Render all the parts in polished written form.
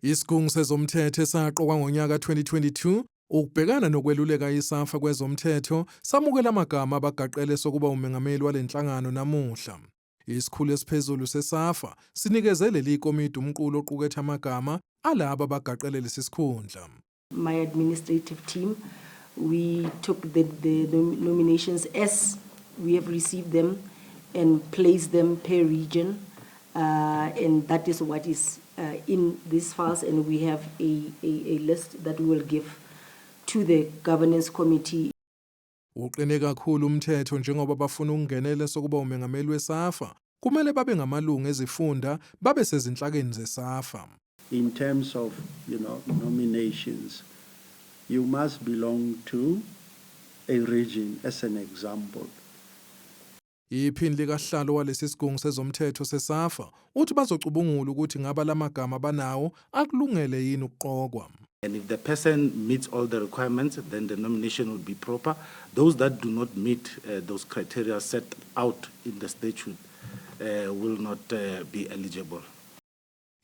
Isigungu sezomthetho esaqokwa ngonyaka 2022 ukubhekana nokweluleka iSAFA kwezomthetho samukela amagama abagaqele sokuba umengameli walenhlangano namuhla. Isikhulu esiphezulu seSAFA sinikeze leli komidi umqulu oqukethe amagama alaba abagaqele lesi sikhundla. My administrative team, we took the nominations as we have received them and placed them per region. And that is what is in these files, and we have a list that we will give to the governance committee. Uqine kakhulu umthetho njengoba bafuna ukungenela sokuba umengameli weSAFA kumele babe ngamalungu ezifunda babe sezinhlakeni zeSAFA. In terms of nominations, you must belong to a region, as an example. Iphini likasihlalo walesi sigungu sezomthetho seSAFA uthi bazocubungula ukuthi ngaba lamagama banawo akulungele yini ukuqokwa. And if the person meets all the requirements, then the nomination will be proper. Those that do not meet those criteria set out in the statute will not be eligible.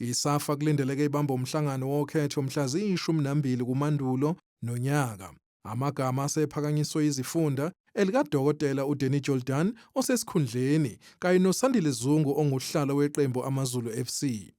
ISAFA kulindeleke ibambe umhlangano wokhetho mhla ziyi-12 kuMandulo nonyaka. Amagama asephakanyiswe izifunda elikaDokotela uDanny Jordaan osesikhundleni kanye noSandile Zungu ongusihlalo weqembu AmaZulu FC.